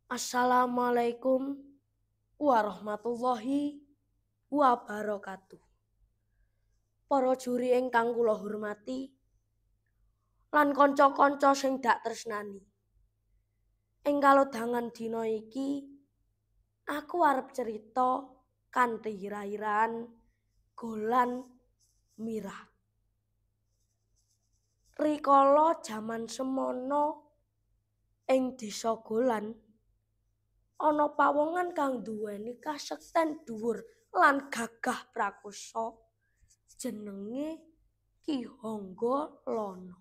Assalamualaikum warahmatullahi wabarakatuh. Para juri ingkang kula hormati lan kanca-kanca sing dak tresnani. Ing kalodhangan dina iki aku arep cerita kanthi ira-iraan Golan Mirah. Rikala jaman semana ing desa Golan ana pawongan kang duweni kasekten dhuwur lan gagah prakosa jenenge Ki Hangga Lana.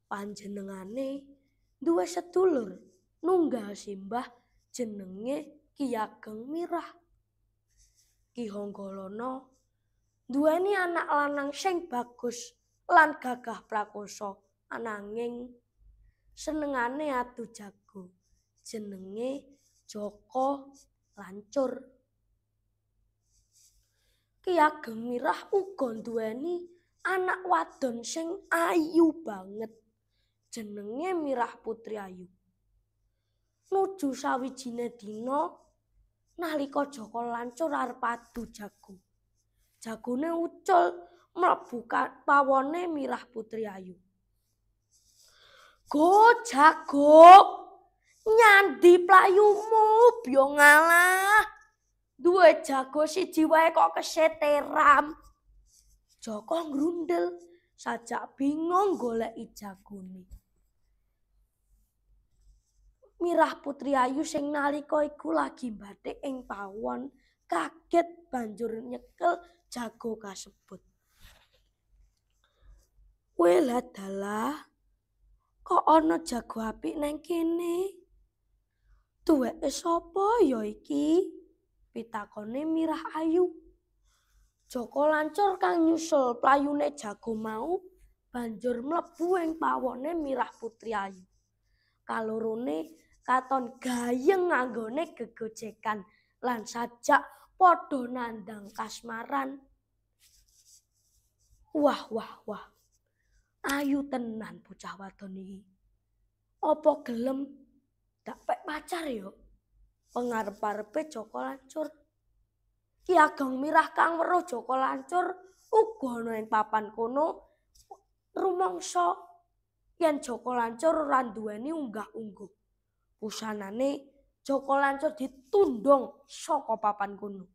Panjenengane duwe sedulur nunggal simbah jenenge Ki Ageng Mirah. Ki Hangga Lana duweni anak lanang sing bagus lan gagah prakosa, ananging senengane adu jago jenenge Jaka Lancur. Ki Ageng Mirah uga nduweni anak wadon sing ayu banget jenenge Mirah Putri Ayu. Nuju sawijine dina nalika Jaka Lancur arep adu jago, jagone ucul mlebu pawone Mirah Putri Ayu. "Go jago, nyandi playumu biyo ngalah. Duwe jago siji wae kok keseteram." Jaka ngrundel sajak bingung goleki jagone. Mirah Putri Ayu sing nalika iku lagi mbathik ing pawon kaget banjur nyekel jago kasebut. "Welah dalah, kok ana jago apik nang kene? Duweke sapa ya iki?" pitakone Mirah Ayu. Jaka Lancur kang nyusul playune jago mau banjur mlebu ing pawone Mirah Putri Ayu. Kalorone katon gayeng nganggone gegojekan lan sajak padha nandhang kasmaran. "Wah wah wah, ayu tenan bocah wadon iki. Apa gelem dak pek pacar ya?" pengarep-arepe Jaka Lancur. Ki Ageng Mirah kang weruh Jaka Lancur uga ana ing papan kono rumangsa yen Jaka Lancur ora nduweni unggah-ungguh. Wusanane Jaka Lancur ditundhung saka papan kono.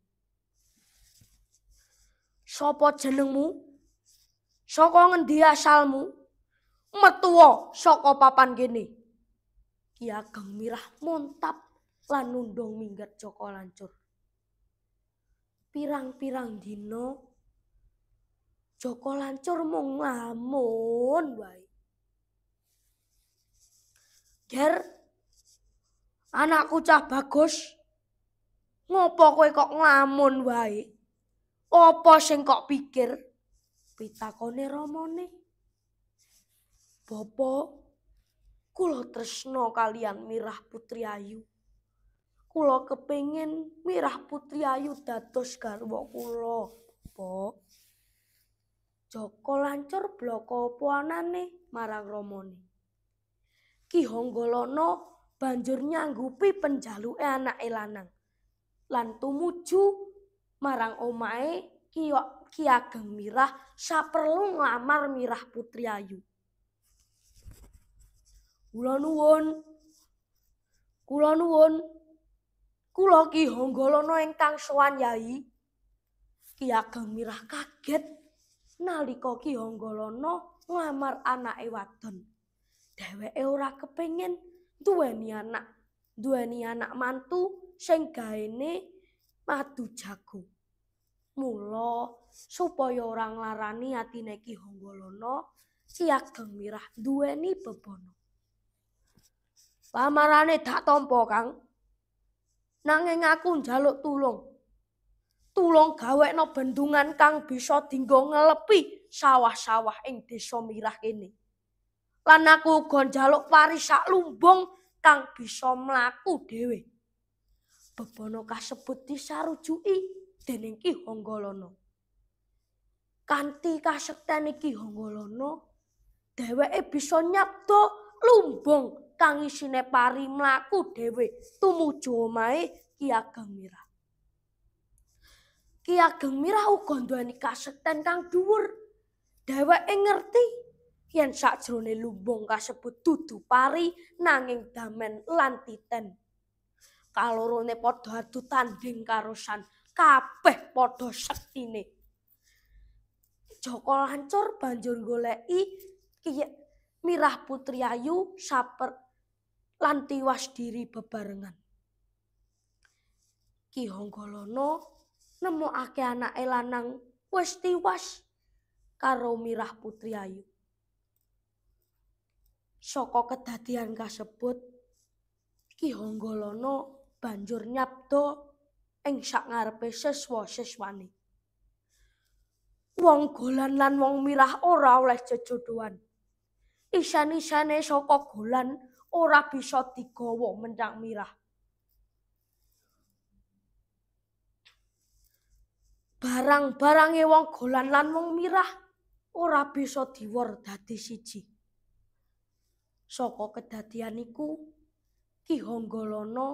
"Sapa jenengmu? Saka ngendi asalmu? Metuwa saka papan kene." Ki Ageng Mirah montap lan nundhung minggat Jaka Lancur. Pirang-pirang dina Jaka Lancur mung nglamun wae. "Ger, anakku cah bagus, ngopo kowe kok nglamun wae? Apa sing kok pikir?" pitakone ramane. "Bapa, kula tresna kaliyan Mirah Putri Ayu. Kula kepengin Mirah Putri Ayu dados garwa kula, Pak." Jaka Lancur blaka apa anane marang ramane. Ki Hangga Lana banjur nyanggupi penjaluke anake lanang lan tumuju marang omahe Ki Ageng Mirah saperlu nglamar Mirah Putri Ayu. "Kula nuwun. Kula nuwun. Kula Ki Hangga Lana ingkang sowan Yai." Ki Ageng Mirah kaget nalika Ki Hangga Lana nglamar anake wadon. Dheweke ora kepengin duweni anak mantu sing gaene madu jago. Mula supaya ora nglarani atine Ki Hangga Lana, Ki Ageng Mirah duweni bebana. "Lamarane dak tampa, Kang. Nanging aku njaluk tulung. Tulung gawekno bendungan kang bisa dinggo ngelepi sawah-sawah ing desa Mirah kene. Lan aku uga njaluk pari sak lumbung kang bisa mlaku dhewe." Bebana kasebut disarujuki dening Ki Hangga Lana. Kanthi kasektene Ki Hangga Lana, dheweke bisa nyabda lumbung kang isine pari mlaku dhewe tumuju omahe Ki Ageng Mirah. Ki Ageng Mirah uga nduweni kasekten kang dhuwur. Dheweke ngerti yen sakjroné lumbung kasebut dudu pari nanging damen lan titen. Kalorone padha adu tandhing karosan, kabeh padha sektine. Jaka Lancur banjur goleki Ki Mirah Putri Ayu saper lan tiwas diri bebarengan. Ki Honggolono nemokake anake lanang wis tiwas karo Mirah Putri Ayu. Saka kedadian kasebut, Ki Honggolono banjur nyabda ing sangarepe siswa-siswane. Wong Golan lan wong Mirah ora oleh jejodhoan. Isan-isane saka Golan ora bisa digawa menyang Mirah. Barang-barange wong Golan lan wong Mirah ora bisa diwor dadi siji. Saka kedadian iku, Ki Honggolono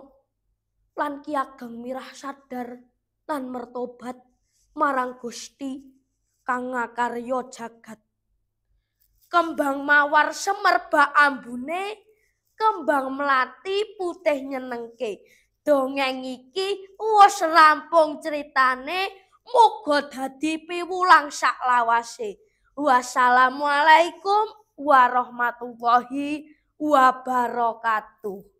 lan Ki Ageng Mirah sadar lan mertobat marang Gusti kang ngakarya jagat. Kembang mawar semerbak ambune, kembang melati putih nyenengke. Dongeng iki wis rampung critane, muga dadi piwulang saklawase. Wassalamualaikum warahmatullahi wabarakatuh.